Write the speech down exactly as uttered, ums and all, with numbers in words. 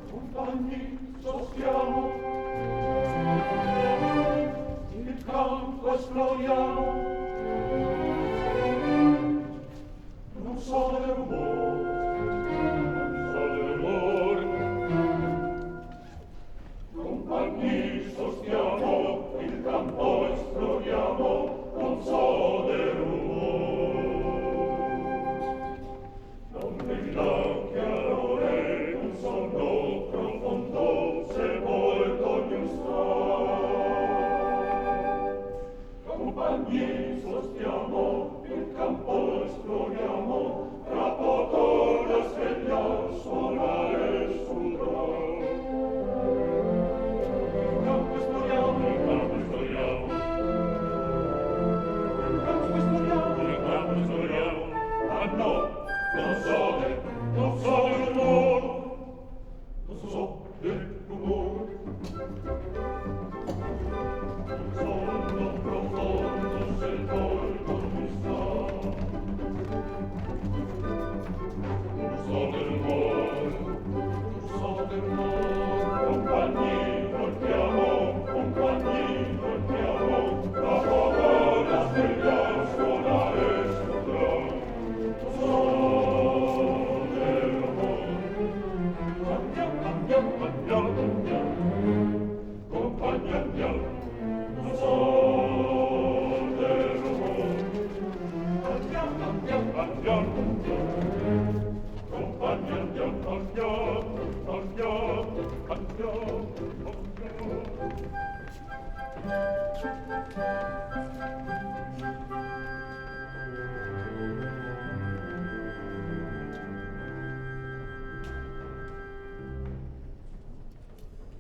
Compagni, sostiamo, il campo esploriamo, non so del rumor, non so del rumor. Compagni, sostiamo, il campo esploriamo, non so del rumor. Non brilla chiarore, un sonno profondo, sepolto ognuno sta. Compagni, sostiamo, il campo esploriamo, tra poco la sveglia suona e suonerà. Il campo esploriamo, il campo esploriamo. Il campo esploriamo, il campo esploriamo. Ah no, non so del, non so del rumor. Non so del rumor. Sonno profondo, sepolto mi sta. Non so del rumor, non so del rumor. Compagni, voltiamo, compagni, voltiamo. La povera sveglia suona e suonerà.